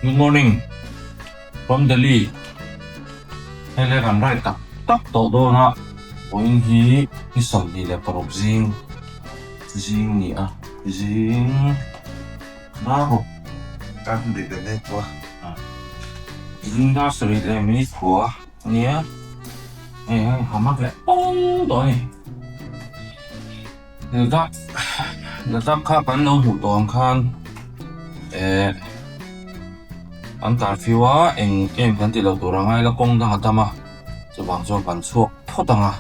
Good morning from Delhi hei le kan ride tak tak tawh dawn a vawiin hi ni 26 zing zing ni a zing dar ruk Kan ri leh mek tawh a zing dar sarih leh minute kua a nia hei hei hamak leh pawng tawh a ni. Ladakh Ladakh kha kan lo hmuh tawh ang khan eh an curfew a eng em kan tih loh tur a ngai la kawng dang a tam a chuvang chuan kan chhuak phawt ang a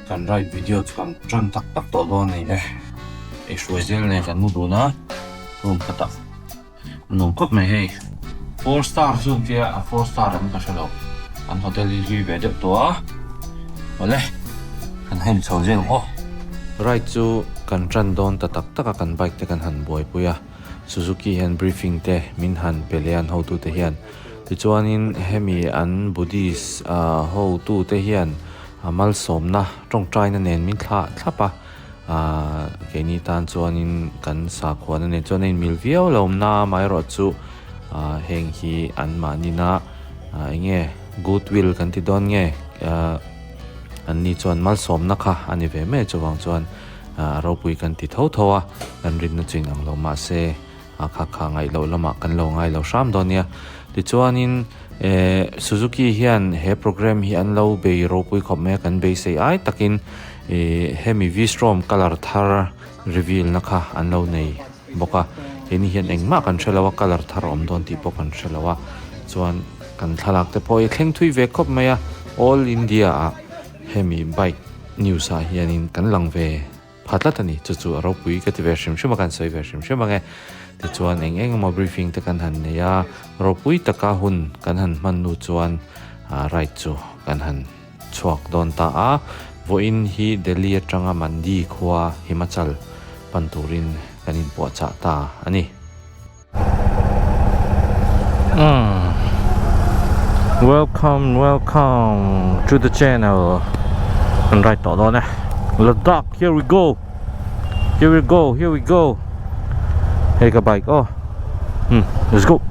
kan ride video chu kan tan tak tak tawh dawn a ni e ei hruai zel nen kan mu dun a room khatah nuam khawp mai hei four star chu an tia a four star ang ka hre lo an hotel hi hlui ve deuh tawh a awle kan hen chho zel ang aw. Ride chu kan tan dawn ta tak tak a kan bike te kan han buaipui a Suzuki hian briefing te min han pe leh a an hotute hian tichuanin hemi an Buddhist ah hotute hian malsawmna tawngtaina nen min thlah thlap a. Ahh keini tan chuanin kan sakhuana nen chuan a inmil viau lo awm na amaherawh chu ahh heng hi an mahnina ahh eng nge goodwill kan ti dawn nge ahh an ni chuan malsawmna kha a ni ve mai chuvang chuan ahh ropui kan ti tho tho a kan rinna chu inang lo mahse a kha kha ngaih loh lamah kan lo ngai lo hram dawn nia tichuanin eh Suzuki hian he program hi an lo bei ropui khawp mai a kan beisei ai takin ih hemi V-Strom colour thar reveal na kha an lo nei bawk a keini hian engmah kan hre lo a colour thar a awm dawn tih pawh kan hre lo a chuan kan thlalak te pawh hi a thleng thui ve khawp mai a all India ah hemi bike news ah hianin kan lang ve. Pha tlat a ni, chu chu a ropui ka ti ve hrim hrim a, kan sawi ve hrim hrim ang e. Tichuan eng eng emaw briefing te kan han nei a, ropui taka hun kan han hman hnu chuan ride chu kan han chhuak dawn ta a. Vawiin hi Delhi atanga Mandi khua Himachal pan turin kan inpuahchah ta a ni. Welcome welcome to the channel kan ride tawh dawn e Ladakh here we go here we go here we go hei ka bike aw hmm let's go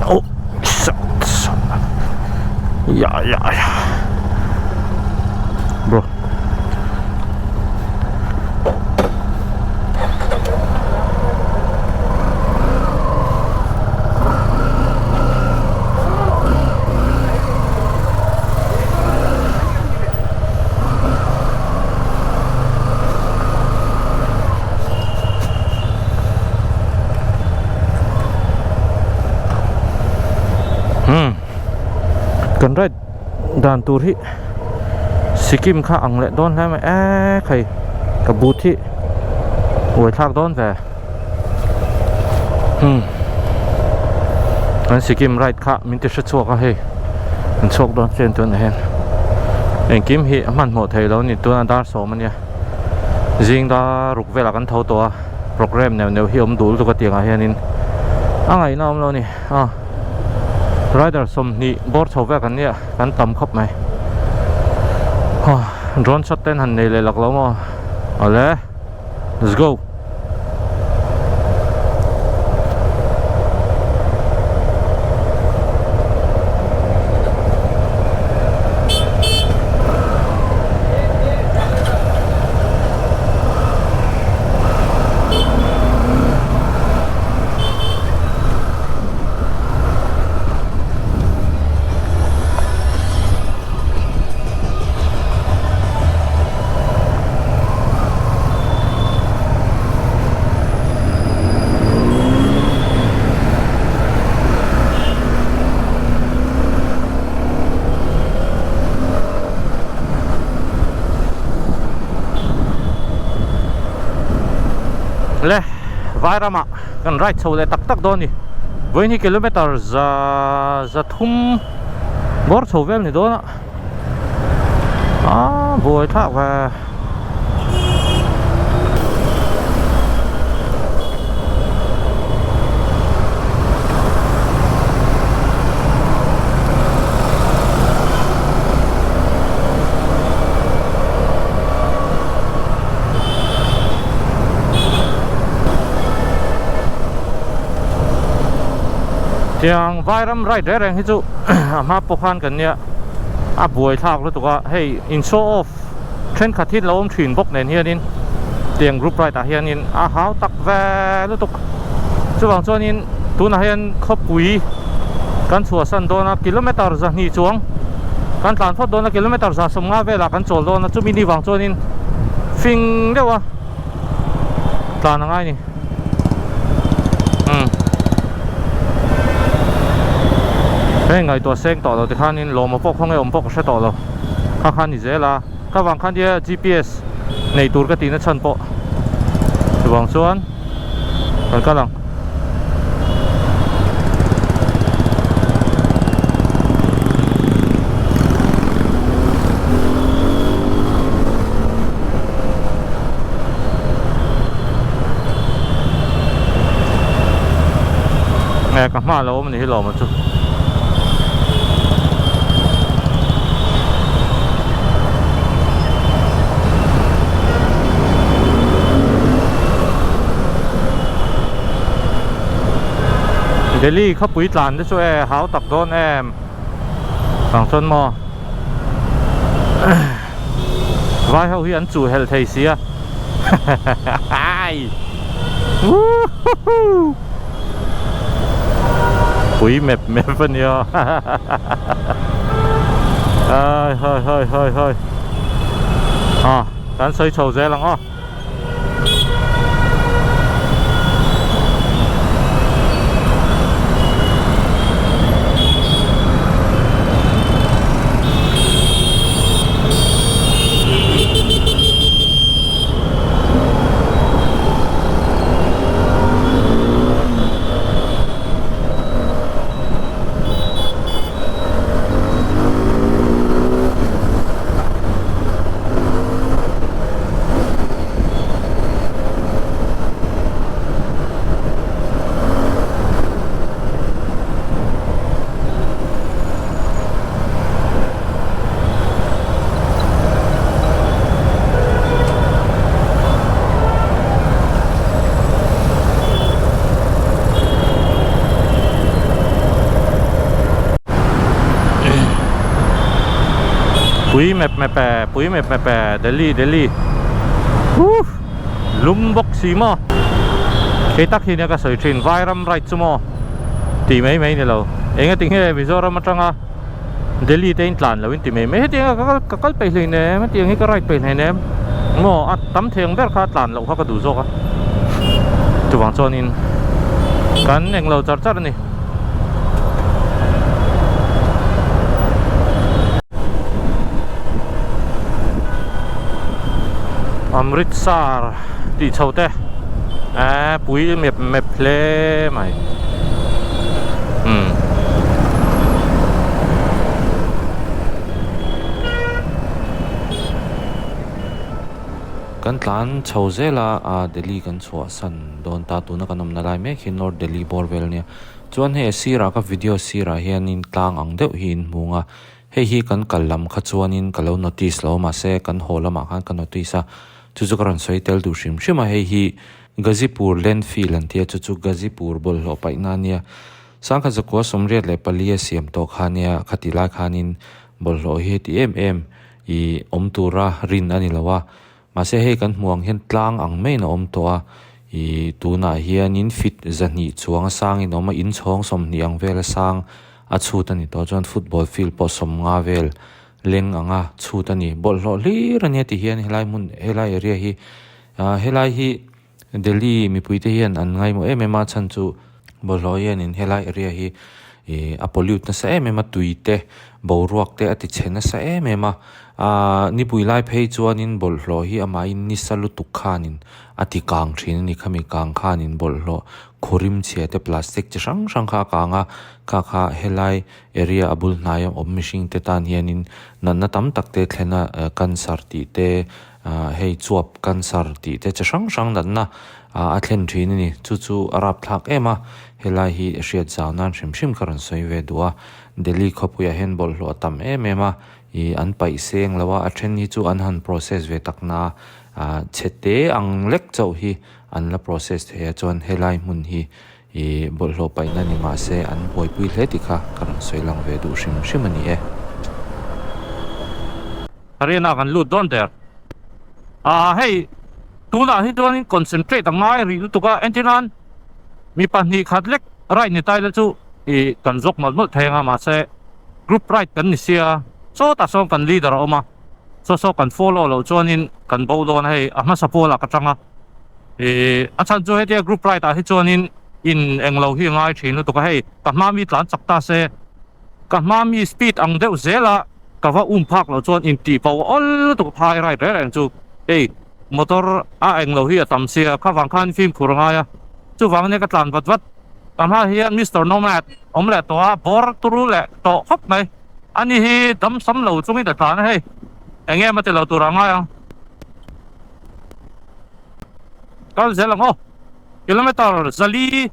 oh ya ya ya bro Kan ride dan tur hi Sikkim kha ang leh dawn hle mai e khai ka boot hi uai thlak dawn ve hmm kan Sikkim ride kha min ti hre chhuak a hei an chhuak dawn chian tunah hian engkim hi a hmanhmawh thei lo a ni tuna dar sawm a nia zing dar ruk velah kan tho tawh a programme neuh neuh hi a awm dul lutuk a tiangah hianin a ngaihna a awm lo a ni a rider 20 bawr chho vel kan nia kan tam khawp mai drone shot ten han nei leh lak lo maw awle let's go. Le vai ramah kan ride chho leh tak tak dawn a ni vawiin hi kilometer za za thum bawr chho vel ni dawn a ah buai thlak ve. Tiang vairam ride reng reng hi chu a hma pawh khan kan nia a buai thlak lutuk a, hei in show off thenkhat hi lo awm thin bawk nen hianin tiang group ride ah hianin a hau tak ve lutuk. Chuvang chuanin tunah hian khawpui kan chhuahsan dawn a, kilometer zahnih chuang kan tlan phawt dawn a, kilometer za sawmnga velah kan chawl dawn a, chumi ni vang chuanin fing deuh a tlan a ngai a ni. Umm heng ngaihtuah seng tawh lo tikhanin lawma pawh khawnge awm pawh ka hre tawh lo kha kha ni zel a ka vang khan nia gps nei tur ka tihna chhan pawh chuvang chuan kan kal ang. Nge ka hma lo awm a ni hi lawm chu. Delhi khawpui tlan te chu e hau tak dawn em vang chuan maw vai ho hi an chuh helh thei sia pui mep mep a nia ai hai hai hai hai a kan sawi chho zel ang aw. Pui mep mep e pui mep mep e Delhi Delhi Woo lum bawk si maw Kei tak hi nia ka sawi thin Vairam ride chu maw tih mai mai ni lo eng ati nge Mizoram atanga Delhi te in tlan lo in ti mai mai hetiang a ka kal ka kal peih hlei nem hetiang hi ka ride peih hlei nem maw a tam thei ang ber kha tlan loh kha ka duh zawk a chuvang chuanin kan englo char char a ni. Amritsar tih chho te eh pui mep mep hle mai umm. Kan tlan chho zel a ah Delhi kan chhuahsan dawn ta tuna kan awmna lai mek hi North Delhi bawr vel ania chuan hei a sirah ka video sirah hianin tlang ang deuh hi in hmu ang a hei hi kan kal lam kha chuanin ka lo notice lo mahse kan haw lamah khan ka notice a chu chu ka rawn sawi tel duh hrim hrim a hei hi Ghazipur landfill an tia chu chu Ghazipur bawlhhlawh paihna ania Sangkhat zakua 84 a siam tawh kha ania khati lai khanin bawlhhlawh hi heti em em ih awm tura rin a ni lo a Mahse hei kan hmuh ang hian tlang ang maiin a awm tawh a, ih tunah hianin feet 200 chuang a sangin a awm a, inchhawng 20 ang vel a sang a chhut a ni tawh chuan football field pawh 50 vel leng anga chhut a ni. Bawlhhlawh hlir a nia ti hian helai hmun helai area hi ah helai hi Delhi mipuite hian an ngaimawh em em a chhan chu bawlhhlawh hianin helai area hi ih a pollute nasa em em a tui te boruak te a ti chhe nasa em em a ahh nipui lai phei chuanin bawlhhlawh hi amahin nisa lutuk khanin a ti kang thin a ni khami kang khanin bawlhhlawh khurim chhia te plastic chi hrang hrang kha a kang a kha kha helai area a bul hnaia awm mihring te tan hianin natna tam tak te thlen a cancer tih te Ah hei chuap cancer tih te chi hrang hrang natna ah a thlen thin a ni. Chu chu a rapthlak em a, helai hi hriat zau nan hrim hrim ka rawn sawi ve duh a. Delhi khawpuiah hian bawlhhlawh a tam em em a, ih an paih seng lo a, a then hi chu an han process ve tak na a, ah chhe te ang lek chauh hi an la process thei a, chuan helai hmun hi. Ih bawlhhlawh paihna ni mah se an buaipui hle tih kha ka rawn sawi lang ve duh hrim hrim a ni e. Haryana kan lut dawn der. Ah hei tunah hi chuanin concentrate a ngai rih lutuk a entir nan mi pahnih khat lek ride ni tai la chu ih kan zawk mawlh mawlh thei anga mahse group ride kan ni sia sawtah sawn kan leader a awm a saw saw kan follow loh chuanin kan bo dawn a hei a hmasa pawlah ka tang a. Ih a chhan chu hetia group ride ah hi chuanin in englo hi a ngai thin lutuk a hei ka hma mi tlan chak ta se ka hma mi speed ang deuh zel a ka va um phak loh chuan in tih pawh awl lutuk a phai ride reng reng chu hei motor a englo hi a tam sia kha vang khan fimkhur a ngai a chuvang ania ka tlan vat vat ka hma hian Mister Nomad awm leh tawh a bawr turu leh tawh khawp mai ani hi dam sam lo chungin a tlan a hei eng em a ti lo tur a ngai ang. Kal zel ang aw kilometer zali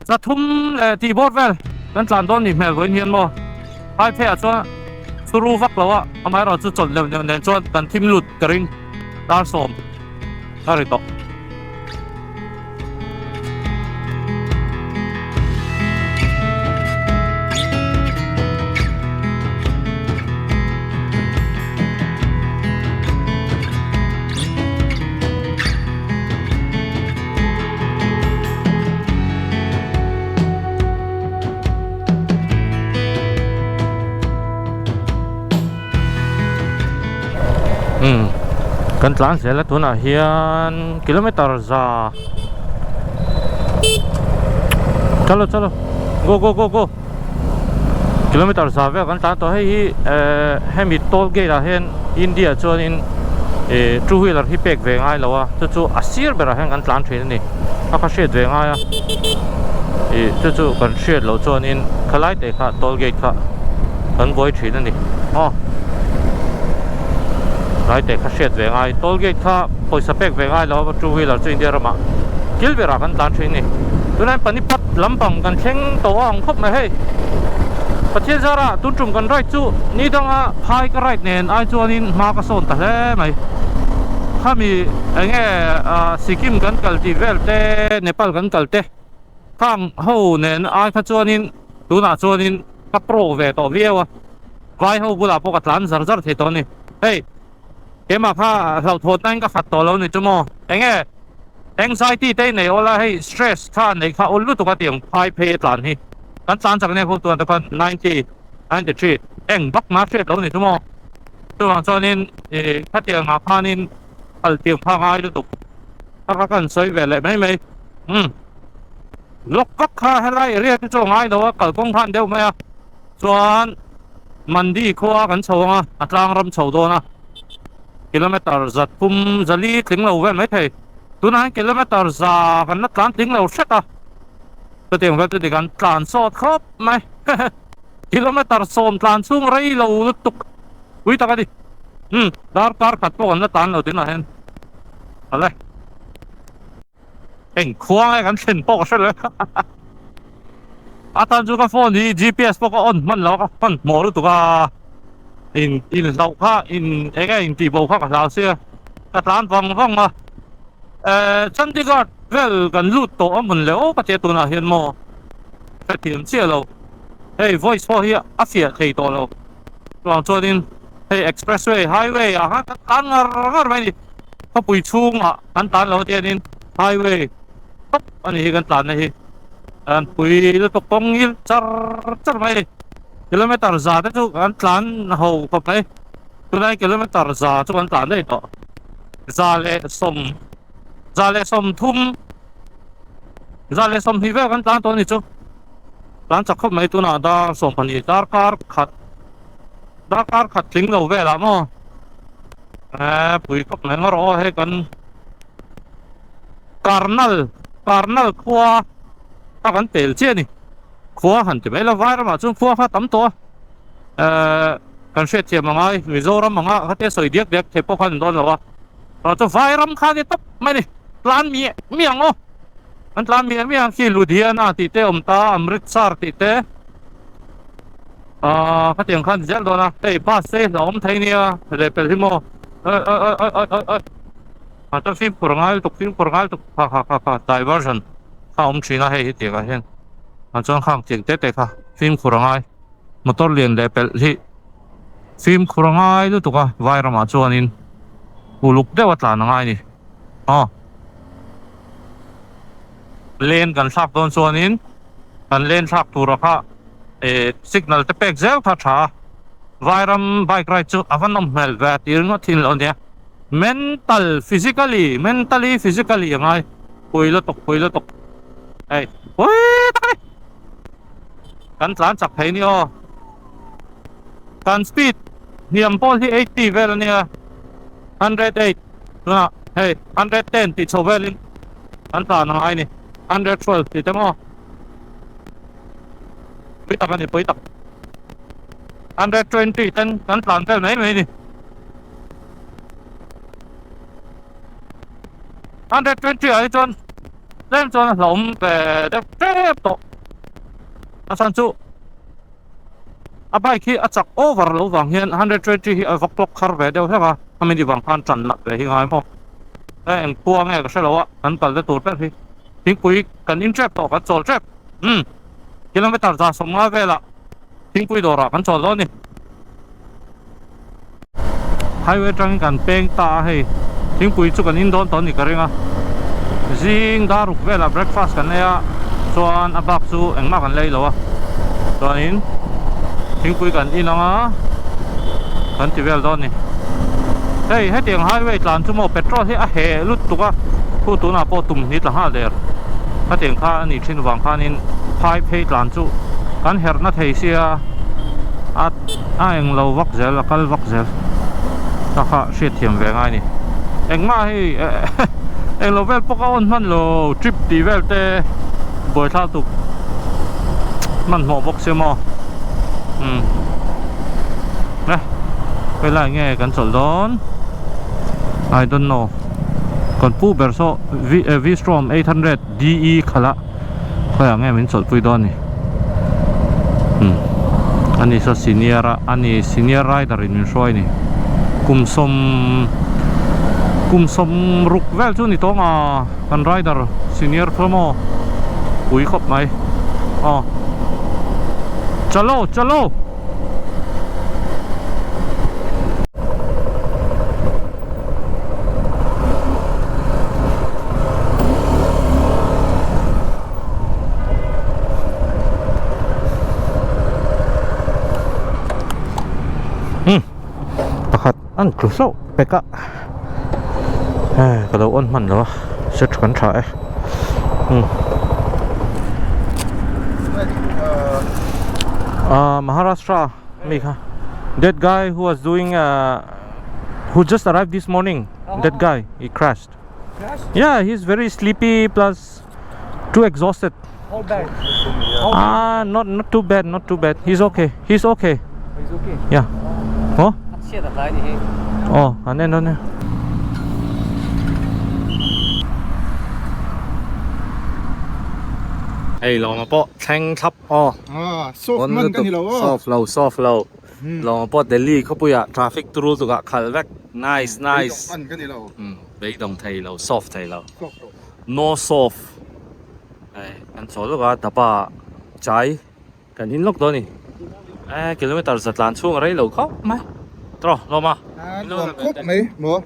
zathum leh tih bawr vel kan tlan dawn ni hmel vawiin hian maw phai phei ah chuan churu vak lo a amaherawh chu chawlh neuh neuh nen chuan kan thim lut ka ring dar sawm a ri tawh. Umm kan tlan zel a tunah hian kilometer za chalo chalo go go go go kilometer za vel kan tlan tawh hei hi eh hemi toll gate ah hian India chuanin ih two wheeler hi pek ve ngai lo a chu chu a sir berah hian kan tlan thin a ni a kha hriat ve ngai a ih chu chu kan hriat loh chuanin khalai te kha toll gate kha kan buai thin a ni aw tlai te kha hriat ve ngai toll gate kha pawisa pek ve ngai lo a two wheeler chu India ramah kil berah kan tlan thin a ni tunah hian Panipat lampang kan thleng tawh a ang khawp mai hei Pathian zara tun tum kan ride chu ni danga phai ka ride nen ai chuanin hma ka sawn ta hle mai khami eng nge Sikkim kan kal tih vel te Nepal kan kal te khang ho nen ai kha chuanin tunah chuanin ka pro ve tawh viau a vai ho bulah pawh ka tlan zar zar thei tawh a ni hei keimah kha hlauhthawn na in ka khat tawh lo ni chu maw eng nge anxiety te nei awl a hei stress kha nei kha awl lutuk a tiang phai phei a tlan hi kan tlan chak nia khup tuan te khan 90 93 eng vak na hriat lo ni chu maw chuvang chuanin ih khatiang ah khanin kal tiang kha ngai lutuk a kha kan sawi ve leh mai mai umm. Lawk vak kha helai area te chu a ngai lo a, kalkawng khan deuh mai a, chuan Mandi khua kan chho ang a, a tlang ram chho dawn a, kilometer zat pum zali tling lo vel mai thei, tunah hian kilometer za kan la tlan tling lo hret a, chutiang vel chu ti kan tlan sawt khawp mai hehe, kilometer sawm tlan chhung rei lo lutuk pui tak a ni, umm darkar khat pawh kan la tlan lo tunah hian awle. Eng khua nge kan thlen pawh ka hre lo a tan chu ka phone hi GPS pawh ka on hman lo a ka hman hmawh lutuk a in in hlauh kha in eng nge in tih bo kha ka hlau sia ka tlan vang vang a eh Chandigarh vel kan lut tawh a hmun leh aw ka tia tunah hian maw hrethiam chiah lo hei voice pawh hi a fiah thei tawh lo chuvang chuanin hei expressway highway ah khan kan tlan ngar ngar mai a ni. Khawpui chhungah kan tlan lo tianin highway tawp a ni hi kan tlanna hi an pui lutuk kawng ngil char char mai a ni kilometer za te chu kan tlan ho khawp mai tunai kilometer za chu kan tlan daih tawh za leh sawm za leh sawm thum za leh sawmhnih vel kan tlan tawh a ni chu tlan chak khawp mai tunah dar sawmpahnih darkar khat darkar khat tling lo velah maw. Eh pui khawp mai ngawr aw hei kan Karnal Karnal khua kha kan tel chiah a ni khua han ti mai lo vai ramah chuan khua kha tam tawh a eh kan hriatthiam ang ai Mizoram anga khatia sawi diak diak thei pawh khan an dawn lo a tah chuan vai ram kha a ni tawp mai a ni tlan miah miah ang aw an tlan miah miah ang khi Ludhiana tih te a awm ta Amritsar tih te. Aaa khatiang khan zel dawn a hei bus te hi hlauhawm thei nia leh pel hi maw oi oi oi oi oi oi oi a chuan fimkhur ngai lutuk fimkhur ngai lutuk ha ha ha ha diversion. kha a awm thin a hei hi tiangah hian ah chuan khang tiang te te kha fimkhur a ngai motor lian leh pelh hi fimkhur a ngai lutuk a vai ramah chuanin uluk deuh a tlan a ngai a ni aw lane kan thlak dawn chuanin kan lane thlak tura kha eh signal te pek zel kha a tha a vairam bike ride chu a va nawm hmel ve a tih ringawt thin lo ania mental physically mentally physically a ngai pui lutuk pui lutuk hei pui tak a ni kan tlan chak thei ni aw kan speed hniam pawh hi 80 vel ania 108 tunah hei 110 tih chho velin kan tlan a ngai a ni 112 tih te maw pui tak a ni pui tak 120 ten kan tlan vel mai mai a ni 120 ah hi chuan tlem chuan a hlauhawm ve deuh tep tawh a chhan chu a bike hi a chak over loh vang hian 120 hi a va clock khar ve deuh hlek a a mini vang khan tan nat ve hi ngai maw e eng khua nge ka hre lo a kan kal te tur ber hi thingpui kan in tep tawh kan chawl tep umm kilometer 150 velah thingpui dawrah kan chawl dawn a ni highway atangin kan peng ta a hei thingpui chu kan in dawn tawh a ni ka ring a zing dar ruk velah breakfast kan ei a chuan a bak chu engmah kan lei lo a chuanin thingpui kan in ang a kan ti vel dawn a ni hei hetiang highway tlan chu maw petrol hi a heh lut tuk a khu tunah pawh tum hnih tla nghal der hetiang kha a nih thin vang khanin phai phei tlan chu kan herhna thei sia a. A eng lo vak zel a kal vak zel ta kha hriat thiam ve ngai ni engmah hei eng lo vel pawh ka on hman lo trip tih vel te buaithlak tuk hmanhmawh bawk sia maw umm eh helai nge kan chawlh dawn I don't know kan pu ber saw V V-strom 800 DE khalh a. Khawiah nge min chawlhpui dawn ni? Umm ani saw senior a ani senior rider in min hruai ni. Kum sawm kum sawm ruk vel chu ni tawng a kan rider senior kha maw pui khawp mai aw chalo chalo. Pakhat an tlu hlauh pek a eh ka lo on hman lo a set kan tha e ah Maharashtra mi kha that guy who was doing ah. Who just arrived this morning that guy he crashed yeah he's very sleepy plus too exhausted How bad? Ah, not not too bad, not too bad. He's okay. He's okay. He's okay. Yeah. Oh. Oh, an en dawn e. Hei lawma pawh thleng thlap aw. Ah, soft man ka ni lo aw. Soft lo, soft lo. Lawng pawh Delhi khawpuiah traffic turu tukah khal vek nice nice Beidawng hman ka ni lo. Umm beidawng thei lo soft thei lo no soft eh kan chaw lawk a daba chai kan in lawk dawn a ni eh kilometer za tlan chhung a rei lo khawp mai tawh lawm a Nuam khawp mai maw.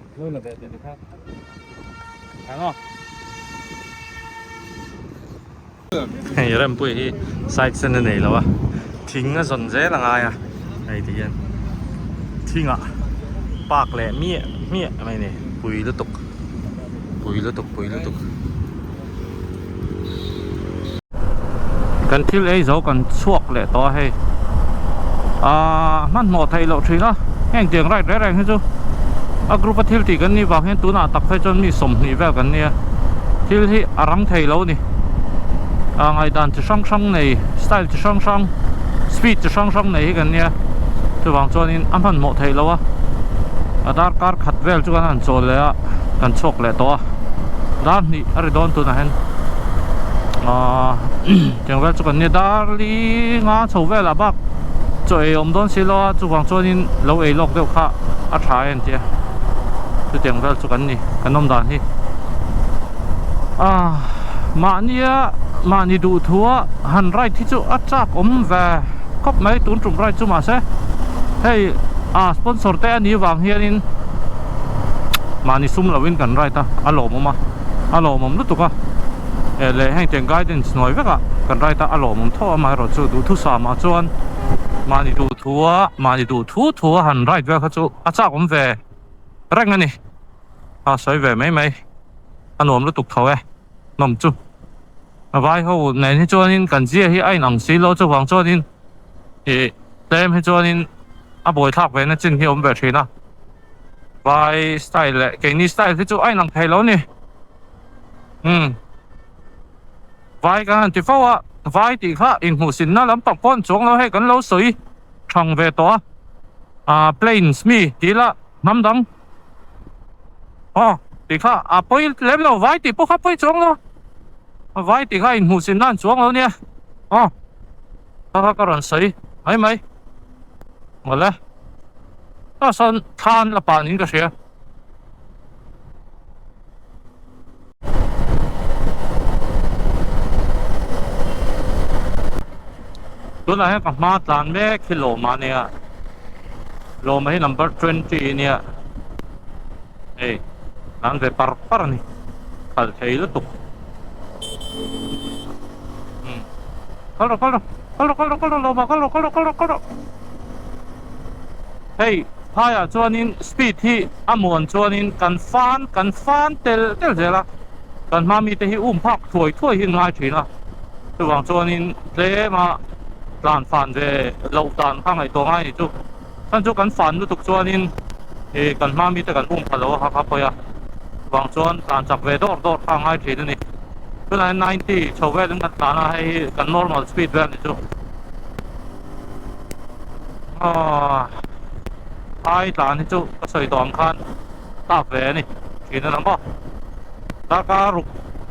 Hei Rempuia hi side sen a nei lo a thing a zawn zel a ngai a hei ti hian thingah park leh miah miah mai a ni pui lutuk pui lutuk pui lutuk kan thil ei zo kan chhuak leh tawh a hei ahh hmanhmawh theih loh thin a heng tiang ride reng reng hi chu a group a thil tih kan nih vang hian tunah tak phei chuan mi 20 vel kan nia thil hi a rang thei lo a ni a ngaihdan chi hrang hrang nei style chi hrang hrang speed chi hrang hrang nei hi kan nia chuvang chuanin a hmanhmawh theih loh a a darkar khat vel chu kan han chawl leh a kan chhuak leh tawh a dar hnih a ri dawn tunah hian ahh tiang vel chu kan nia dar li nga chho velah bak chaw ei awm dawn si lo a chuvang chuanin lo ei lawk deuh kha a tha em tia chutiang vel chu kan ni kan awm dan hi. Ah mahnia. Mahni duhthua han ride hi chu a chak awm ve khawp mai tun tum ride chu mahse hei a sponsor te a nih vang hianin mahni sum lovin kan ride a a lawmawm a a lawmawm lutuk a eh leh heng tiang guidance hnuai vekah kan ride a a lawmawm tho amaherawh chu duhthusam ah chuan mahni duhthua mahni duh thu thu a han ride vel kha chu a chak awm ve reng a ni a sawi ve mai mai a nuam lutuk tho e. hnawm chu a vai ho nen hi chuanin kan zia hi a inang si lo chuvang chuanin ih tlem hi chuanin a buaithlak ve na chin hi a awm ve thin a vai style leh keini style hi chu a inang thei lo a ni umm vai kan han ti fo a vai tih kha inhmuhsinna lampang pawh an chuang lo hei kan lo sawi thang ve tawh a ah plains mi tih lah hnam dang. Aw tih kha a pawi lem lo vai tih pawh kha pawi chuang lo vai tih kha inhmuh sin nan chuang lo nia aw kha kha ka rawn sawi mai mai mawle tah sawn thla an la pah niin ka hria. Tunah hian ka hma tlan mek hi lawma a nia lawma hi number 20 a nia hei tlan ve par par a ni khalh thei lutuk umm kal rawh kal rawh kal rawh kal rawh kal rawh lawma kal rawh kal rawh kal rawh kal rawh hei phaiah chuanin speed hi a muan chuanin kan fan kan fan tel tel zel a kan hma mite hi um phak thuai thuai hi an ngai thin a chuvang chuanin tlema tlan fan ve loh dan kha ngaihtuah ngai ni chu chhan chu kan fan lutuk chuanin ih kan hma mite kan um pha lo a kha kha pawi a chuvang chuan tlan chak ve dawr dawr kha a ngai thin a ni tunah hian ninety chho velin kan tlan a hei hi kan normal speed vel ni chu. Aw ai tlan hi chu ka sawi tawh ang khan tap ve a ni thin a la maw darkar ruk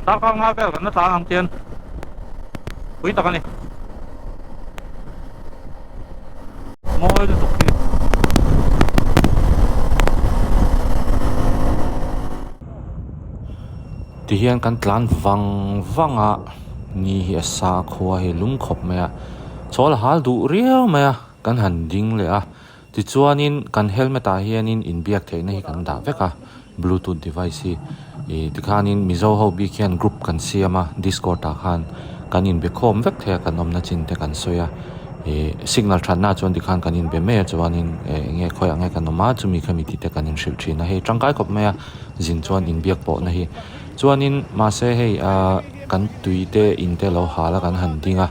darkar nga vel kan la tlan ang chian pui tak a ni mawi lutuk hi. Tihian kan tlan vang vang a ni hi a sa khua hi lum khawp mai a. Chawl a hal duh riau mai a, kan han ding leh a. Tichuanin kan helmet ah hianin inbiak theihna hi kan dah vek a, bluetooth device hi. Ih tikhanin Mizo ho bik hian group kan siam a, discord ah khan kan inbe khawm vek thei a, kan awmna chin te kan sawi a. Ih signal thatna chuan tikhan kan inbe mai a, chuanin eng nge khawiah nge kan awm a, chumi khami tih te kan inhrilh thin a. Hei tangkai khawp mai a, zin chuan inbiak pawhna hi. Chuanin mahse hei ah kan tui te in te lo hal a kan han ding a.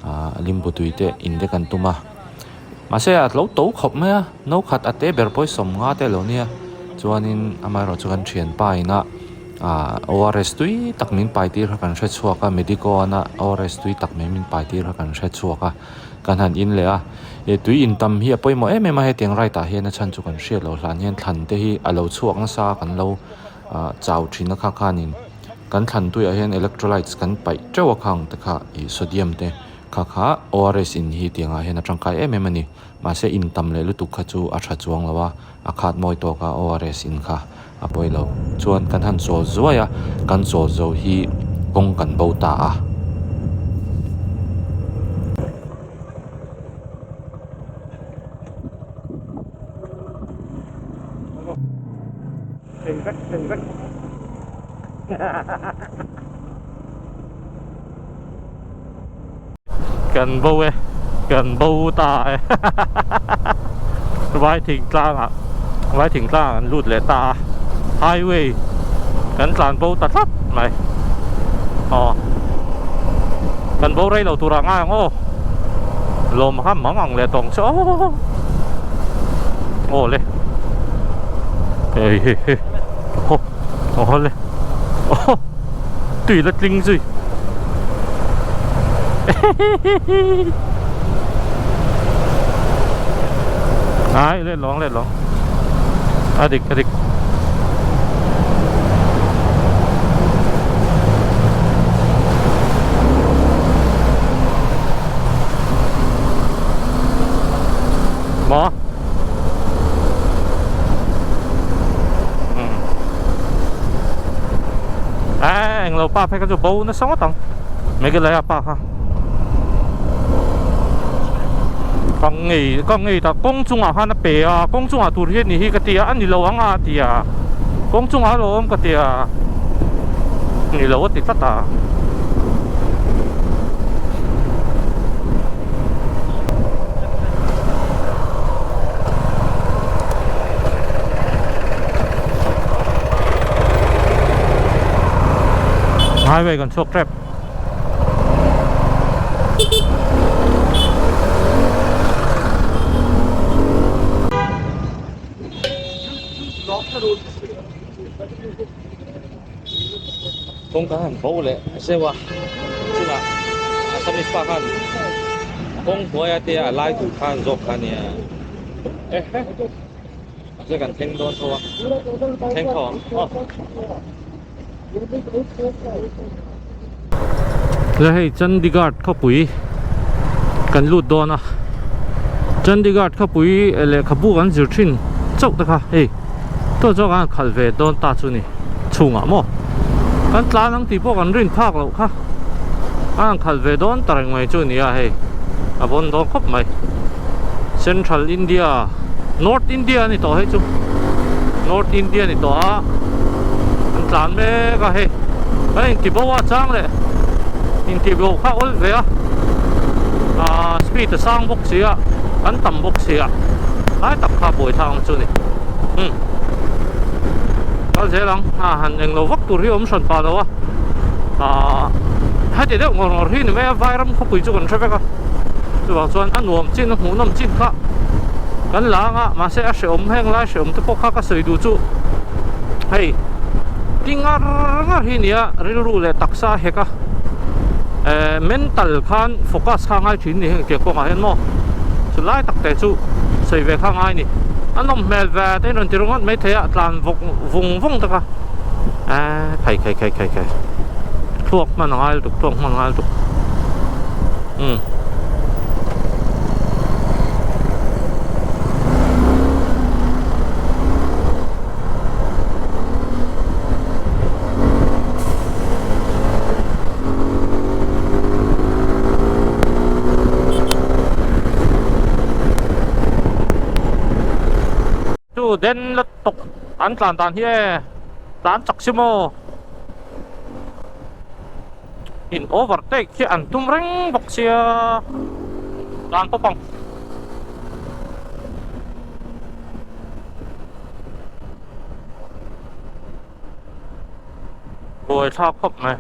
Ahh limbu tui te in te kan tum a mahse a lo to khawp mai a no khat a te ber pawh hi sawmnga te a lo nia chuanin amaherawhchu kan thianpa ina ahh ORS tui tak min pai tir kha kan hre chhuak a medico ana ORS tui tak mai min pai tir kha kan hre chhuak a kan han in leh a ih tui in tam hi a pawimawh em em a hetiang ride ah hian a chhan chu kan hriat loh hlan hian thlan te hi a lo chhuak nasa a kan lo ah chau thin a kha khanin. Kan thlan tuiah hian electrolytes kan paih teuh a khang te kha ih sodium te kha kha ORS in hi tiangah hian a tangkai em em a ni. Mahse in tam leh lutuk kha chu a tha chuang lo a, a khat mawi tawk a ORS in kha a pawi lo. Chuan kan han chawl zuai a, kan chawl zo hi kawng kan bo ta a. Kan bo e kan bo ta e vai thingtlang ah vai thingtlang ah an lut leh ta a highway kan tlan bo ta tlat mai aw kan bo rei lo tur ah ngai ang aw lawm kha mang ang leh tawng chu aw aw le hei hei hei aw aw le aw tui la tling zui ai let lawng let lawng a dik a dik Maw? Umm. Aa englo pa phei kha chu bo nasa ngawt ang. Meghalaya pa kha ka ngei ka ngei ta kawng chungah khan a pe a kawng chungah tur hi a ni hi ka ti a a ni lo ang a ti a kawng chungah a lo awm ka ti a ni lo a ti tlat a. Highway kan chhuak tep. Kawngka han bo leh zeuh a chungah Assamese pa khan kawng hnuaia te a lai tur khan zawk kha ania mahse kan thleng dawn tho a thleng tho ang aw. Le hei Chandigarh khawpui kan lut dawn a Chandigarh khawpui lehkhabu kan zir thin chauh te kha hei tawh chuan kan han khalh ve dawn ta chu ni chhungah maw kan tlan ang tih pawh kan rin phak loh kha an han khalh ve dawn ta reng mai chu a ni a hei a vawn dawn khawp mai Central India North India a ni tawh hei chu North India a ni tawh a an tlan mek a hei kan inti bo a chang leh inti bo kha awl ve a ah speed a sang bawk si a an tam bawk si a lai tak kha buai thang na chu a ni umm kal zel ang a han englo vak tur hi a awm hran pah lo a ah heti deuh ngawr ngawr hi ni mai a vairam khawpui chu kan hre vek a chuvang chuan a nuam chin a hmuhnawm chin kha kan la ang a mahse a hrehawm heng lai hrehawm te pawh kha ka sawi duh chu hei ti ngar ngar hi nia rilru leh taksa a hek a eh mental khan focus kha a ngai thin ni heng tiang kawngah hian maw chu lai tak te chu sawi ve kha a ngai ni a nawm hmel ve te in rawn ti ringawt mai thei a tlan vawk vung vung tak a eh khai khai khai khai khai thluak hman a ngai lutuk thluak hman a ngai lutuk umm. Chu den la tawk an tlan dan hi e tlan chak si maw in overtake hi an tum reng bawk sia tlan pawp ang. Buai thlak khawp mai.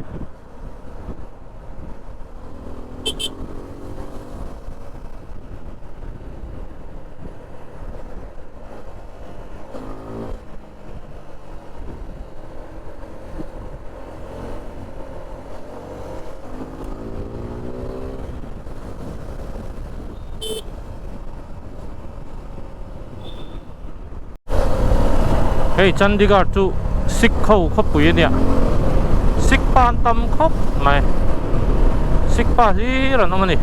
Hei Chandigarh chu Sikh ho khawpui a nia Sikh pa an tam khawp mai Sikh pa hlir an awm a ni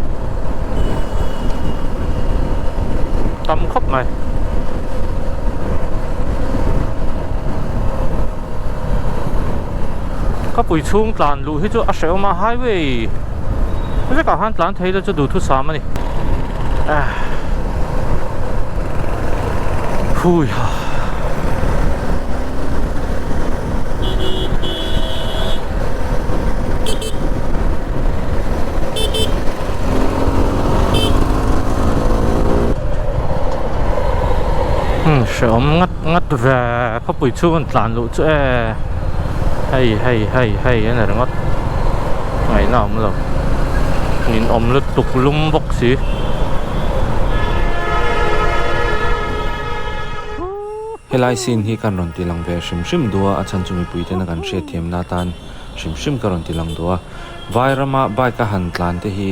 tam khawp mai. Khawpui chhung tlan luh hi chu a hrehawm a highway vekah khan tlan thei la chu duhthusam a ni. Hui ha. Hrehawm ngat ngat ve khawpui chhung an tlan luh chu e hei hei hei hei a ni ringawt ngaihna a awm lo min awm lutuk lum bawk si. Helai scene hi kan rawn ti lang ve hrim hrim duh a, a chhan chu mipui tena kan hriatthiamna atan hrim hrim ka rawn ti lang duh a. Vai rama bike a han tlan te hi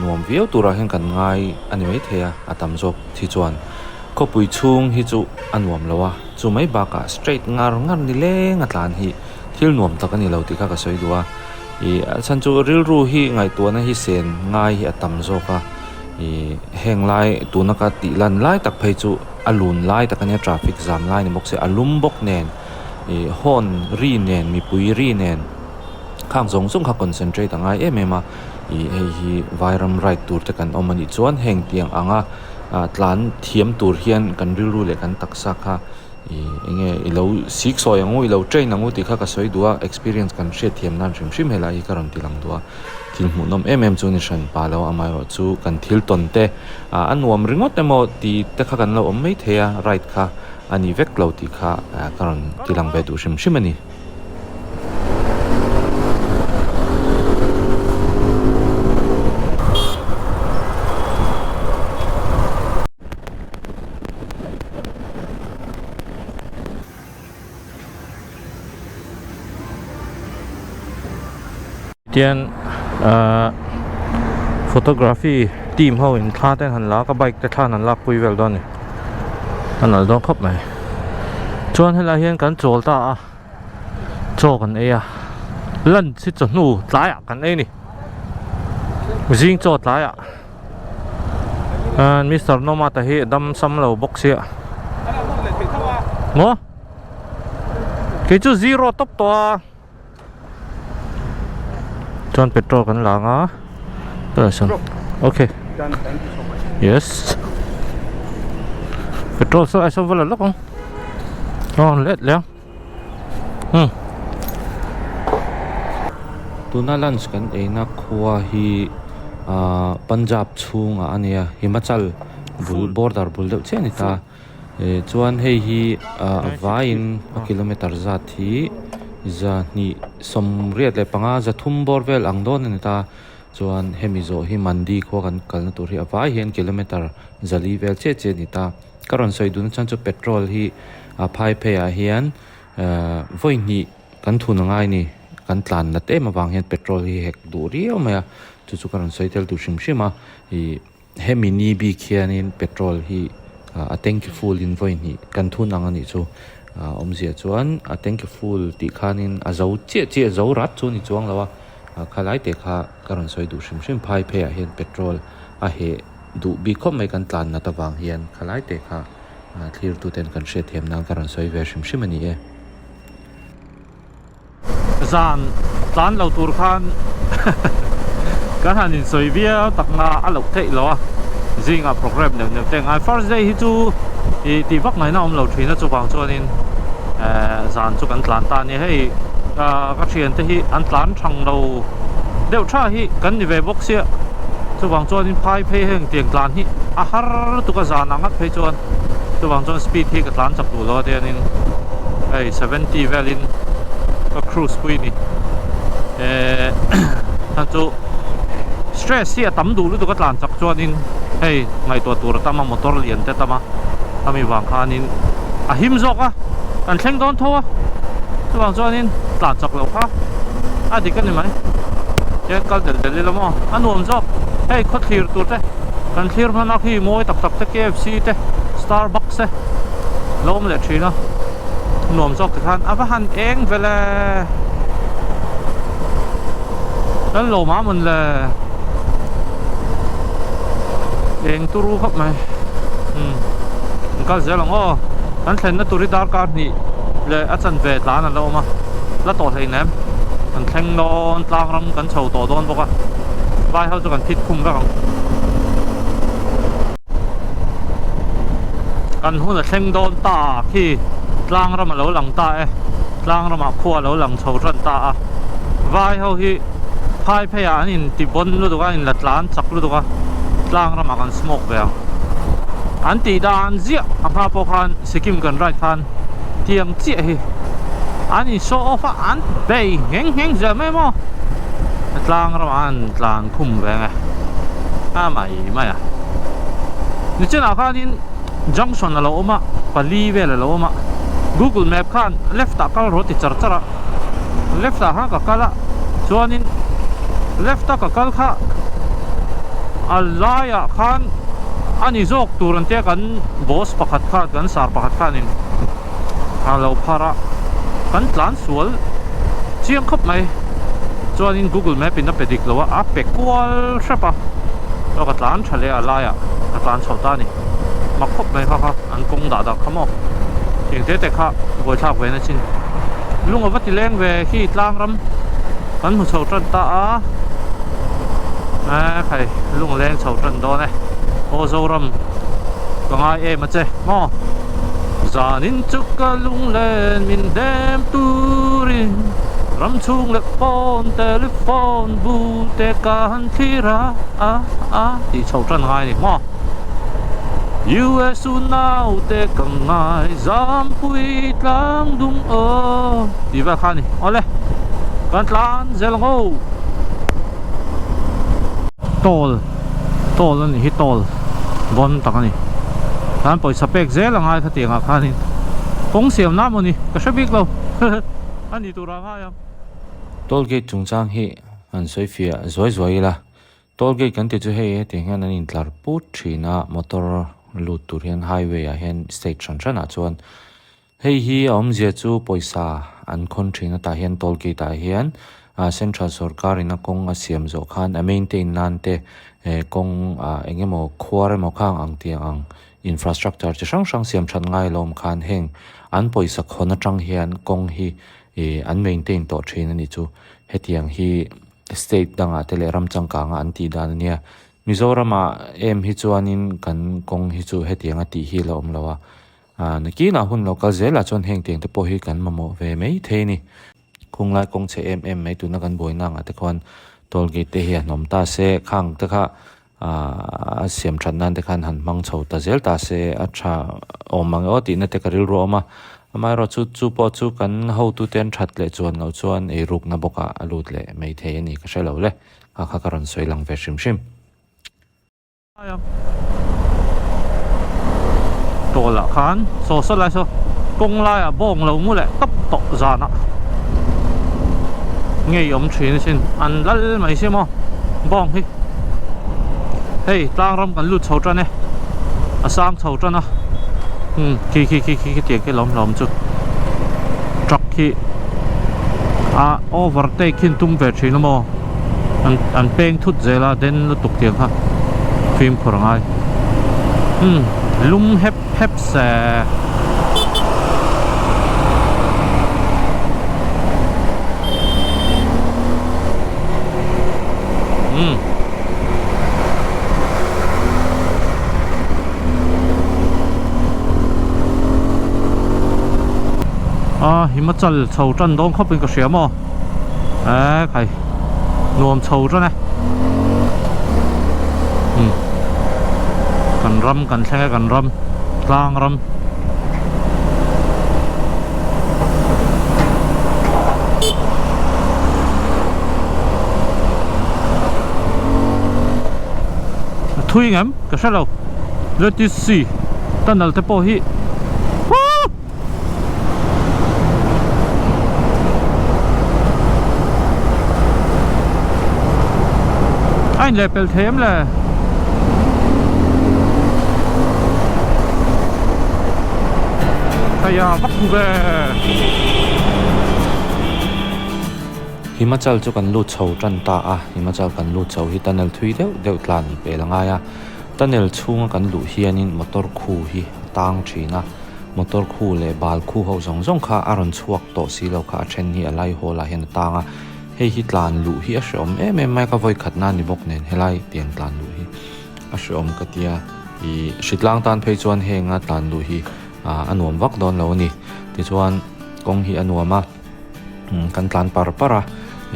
nuam viau turah hian kan ngai a ni maithei a, a tam zawk hi chuan khawpui chhung hi chu a nuam lo a, chu mai bakah straight ngar ngar ni leng a tlan hi thil nuam tak a ni lo tih kha ka sawi duh a, ih a chhan chu rilru hi ngaihtuahna hi sen ngai hi a tam zawk a, ih heng lai tuna ka tih lan lai tak phei chu a lun lai tak a nia traffic zam lai ni bawk se a lum bawk nen ih horn ri nen mipui ri nen. Khang zawng zawng kha concentrate a ngai em em a, ih hei hi vairam ride tur te kan awm a nih chuan heng tiang anga ah tlan thiam tur hian kan rilru leh kan taksa kha ih eng nge i lo sik sawi ang u i lo train ang u tih kha ka sawi duh a, experience kan hriat thiam nan hrim hrim helai hi ka rawn ti lang duh a, thil hmuhnawm em em chu ni hran pa lo amaherawh chu kan thil tawn te ah a nuam ringawt emaw tih te kha kan lo awm mai thei a ride kha a ni vek lo tih kha ka rawn ti lang ve duh hrim hrim a ni. Tian ahh photography team ho in thla te an han la a ka bike te thla an han lak pui vel dawn a ni a nalh dawn khawp mai chuan helai hian kan chawl ta a chaw kan ei a lunch hi chawhnu tlaiah kan ei a ni zing chaw tlaiah ahh mister Nomata hi a dam sam lo bawk sia maw kei chu zero tawp tawh a. Chuan petrol kan la anga okay yes petrol saw ai saw va la lawk ang aw let leh ang hmm tuna lunch kan eina khua hi ah Punjab chhungah a nia Himachal bul border bul deuh chiah a ni ta. Eh chuan hei hi ah a vaiin a kilometer zat hi zahnih sawmriat leh panga zathum bawr vel ang dawn a ni ta chuan hemi zawh hi mandi khua kan kalna tur hi a vai hian kilometer zali vel chiah chiah a ni ta ka rawn sawi duhna chhan chu petrol hi a phai phei ah hian ah vawi hnih kan thun a ngai a ni kan tlan nat em avang hian petrol hi hek duh riau mai a chu chu ka rawn sawi tel duh hrim hrim a ih. Hemi ni bik hianin petrol hi a tank full in vawi hnih kan thun ang a nih chu a awmzia chuan a tank full tih khanin a zo chiah chiah zo rat chu a ni chuang lo a khalai te kha ka rawn sawi duh hrim hrim phai pheiah hian petrol a heh duh bik khawp mai kan tlan nat avang hian khalai te kha thlir tu ten kan hriatthiam nan ka rawn sawi ve hrim hrim a ni e. Zan tlan lo tur khan kan han insawi viau tak na a loh theih lo a, zingah program neuh neuh te ngai. First day hi chu ih tih vak ngaihna awm lo thin a chuvang chuanin eh zan chu kan tlan ta a ni. Hei ka thiante hi an tlan thang lo deuh tha hi kan ni ve bawk sia, chuvang chuanin phai phei heng tiang tlan hi a har lutuk a zan ang ngat phei chuan chuvang chuan speed hi ka tlan chak duh lo a tianin hei 70 velin ka cruise pui ni eh hna chu stress hi a tam duh lutuk a tlan chak chuanin hei ngaihtuah tur a tam a motor lian te tam a khami vang khanin a him zawk a kan thleng dawn tho a chuvang chuanin tlan chak loh kha a dik a ni mai tian kal del del ila maw a nuam zawk hei khawthlir tur te kan thlir hman a khi mawi tak tak te K_F_C te Starbucks te lo awm leh thin a nuam zawk ti khan a va han eng vel e lal lo mah mawn le eng turu khawp mai umm an kal zel ang aw kan thlenna tur hi darkar hnih leh a chanve tlan a la awm a la tawh hleinem kan thleng dawn tlang ram kan chho tawh dawn bawk a vai ho chu kan phit khum vek ang. Kan hun a thleng dawn ta khi tlang ram a lo lang ta e, tlang ramah khua a lo lang chho tan ta a, vai ho hi phai phei ah an in ti bawn lutuk a, an in la tlan chak lutuk a, tlang ramah kan smoke ve ang. An tih dan ziah a hma pawh khan Sikkim kan ride khan tiang chiah hi an in show off a, an bei ngheng ngheng zel mai maw, tlang ramah an tlan khum ve ang e, a mai. mai a nichinah khanin junction a lo awm a pali vel a lo awm a google map khan left ah kal rawh ti char char a left ah khan ka kal a chuanin left a ka kal kha a laiah khan a ni zawk tur an tia kan boss pakhat khan kan sar pakhat khanin a lo phar a kan tlan sual chiang khawp mai chuanin google map in a pe dik lo a a pe kual hrep a aw ka tlan tha leh a laiah ka tlan chho ta a ni mak khawp mai kha kha an kawng dah dah kha maw eng te te kha buaithlak ve na chin lung a va ti leng ve khi tlang ram. Kan hmu chho tan ta a, e khai lung a leng chho tan dawn e, aw Zoram ka ngai em a che maw? Zanin chu ka lunglen min dem turin ram chhung leh pawn telephone bu te ka han thlir a a a tih chho tan ngai a ni maw? US u nau te ka ngai zampui tlang dung aw tih vel kha a ni awle kan tlan zel ang aw toll toll a nih hi toll vawn tak a ni khan pawisa pek zel a ngai khatiang ah khanin kawng siam na maw ni ka hre bik lo a ni tur ah a ngai ang. Toll gate chungchang hi han sawi fiah zuai zuai ila Toll gate kan tih chu hei hetiang hian an intlar put thin a, motor lut tur hian highway ah hian state hran hran ah chuan hei hi a awmzia chu pawisa an khawn thin a tah hian toll gate ah hian ah central sorkar in a kawng a siam zawh khan a maintain nan te eh kawng ah eng emaw khuar emaw khang ang tiang ang infrastructure chi hrang hrang siam that ngai lo awm khan heng an pawisa khawn atang hian kawng hi ih an maintain tawh thin a nih chu hetiang hi. State dangah te leh ram changkanga an tih dan a nia. Mizoramah em hi chuanin kan kawng hi chu hetianga tih hi a la awm lo a. Aaa nakinah hun lo kal zelah chuan heng tiang te pawh hi kan mamawh ve mai thei a ni. Khunglai kawng chhe em em mai tuna kan buaina angah te khuan toll gate te hi a hnawm ta se, khang te kha aaa a siam that nan te khan han hmang chho ta zel ta se a tha awm ang aw tihna te ka rilru a awm a, amaherawh chu chu pawh chu kan hotute an that leh chuan loh chuan eirukna bawkah a lut leh mai thei a ni ka hre lo le, kha kha ka rawn sawi lang ve hrim hrim. Tawlah khan saw saw lai saw kawng laiah bawng lo mu leh tawp tawh zanah ngei awm thin asin an lal mai sia maw bawng hi hei tlang ram kan lut chho tan e a sang chho tan a umm khi khi khi khi tiang khi lawm hlawm chu truck hi a overtake hi an tum ve thin a maw. An an peng thut zel a den lutuk tiang kha fimkhur a ngai umm lum hep hep se. Umm. A Himachal chho tan dawn khawp in ka hria maw. Eee khai nuam chho tan e umm kan ram kan thleng e kan ram tlang ram. A thui ngem ka hre lo let us see tunnel te pawh hi. A inlehpelh thei em le? Khaia vak hu ve. Himachal chu kan lut chho tan ta a, Himachal kan lut chho hi tunnel thui deuh deuh tlan pel a ngai a, tunnel chhunga kan luh hianin motor khu hi a tang thin a. Motor khu leh bal khu ho zawng zawng kha a rawn chhuak tawh si lo kha a then hi a lai hawl ah hian a tang a, hei hi tlan luh hi a hreawm em em mai ka vawi khat na ni bawk nen helai tiang tlan luh hi a hreawm ka tia ih hritlang tan phei chuan henga tlan luh hi ah a nuam vak dawn lo a ni tichuan kawng hi a nuam a kan tlan par par a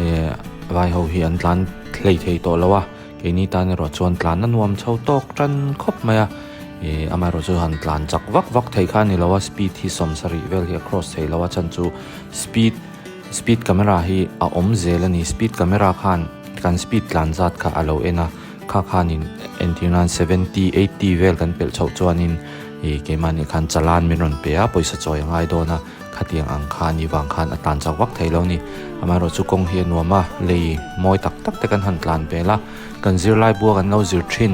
eh vai ho hi an tlan hlei thei tawh lo a. Keini tan erawh chuan tlan a nuam chho tawk tan khawp mai a, ih amaherawh chu han tlan chak vak vak thei kha a ni lo a, speed hi sawmsarih vel hi a cross thei lo a chhan chu speed speed camera hi a awm zel a ni, speed camera khan kan speed tlan zat kha a lo en a, kha khanin entir nan seventy eighty vel kan pelh chhoh chuanin ih keimahni khan chalan min rawn pe a, pawisa chawi a ngai dawn a. Khatiang ang kha ni vang khan a tlan chak vak thei lo ni. Amaherawh chu kawng hi a nuam a, lei mawi tak tak te kan han tlan vel a, kan zirlai bua kan lo zir thin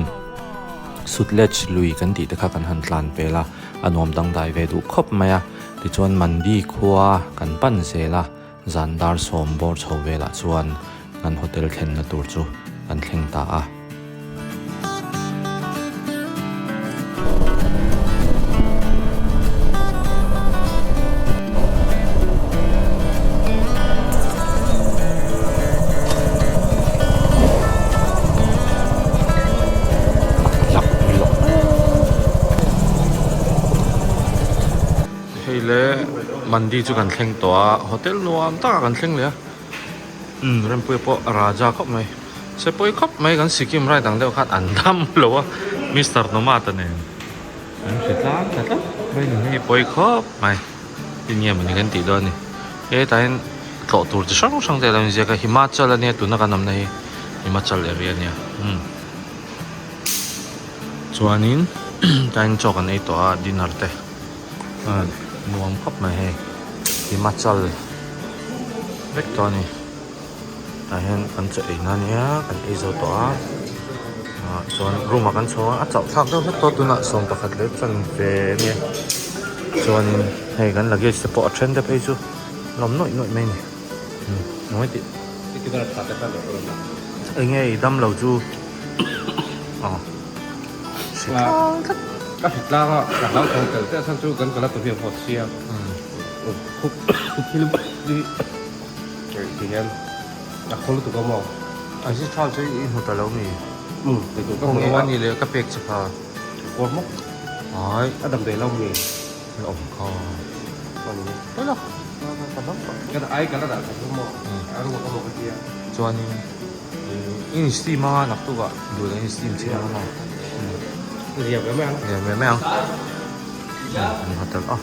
Sutlej lui kan tih te kha kan han tlan vel a, a nuam dangdai ve duh khawp mai a. Tichuan Mandi khua kan pan zel a, zan dar sawm bawr chho velah chuan kan hotel thlenna tur chu kan thleng ta a. Mandi chu kan thleng tawh a hotel nuam takah kan thleng leh a umm Rempuia pawh a raja khawp mai sepawi khawp mai kan Sikkim ride ang deuh khan an dam lo a Mister Nomad-a nen an hre tlang ta tlat mai ni hei pawi khawp mai tin nge mawni kan tih dawn a ni hetah hian tlawh tur chi hrang hrang te a lo inziak a Himachal ania tuna kan awmna hi Himachal area ania umm. Chuanin tain chaw kan ei tawh a dinner te nuam khawp mai hei Himachal vek tawh a ni tah hian kan chaw ei na ania kan ei zo tawh a ah chuan room ah kan chho a a chauh thlak deuh hlek tawh tunah sawm pakhat leh chan ve ania chuanin hei kan luggage te pawh a then te phei chu lawm nuaih nuaih mai a ni. Eng tih enge i dam lo chu aw hritlang tlat ka hritlang a ka hlau thawng tel te chhan chu kan kala tu hian vawt sia khup thil hi ti hian a khaw lutuk a maw a si tha chu i hmu ta lo mi um ti tu ka hmu a ni le ka pek che kha kawr mawk ai a dam ve lo mi awm kha Chuanin in steam anga naktukah duh leh in steam chhin ang maw Zia ve mai ang Zia ve mai ang an hotel a.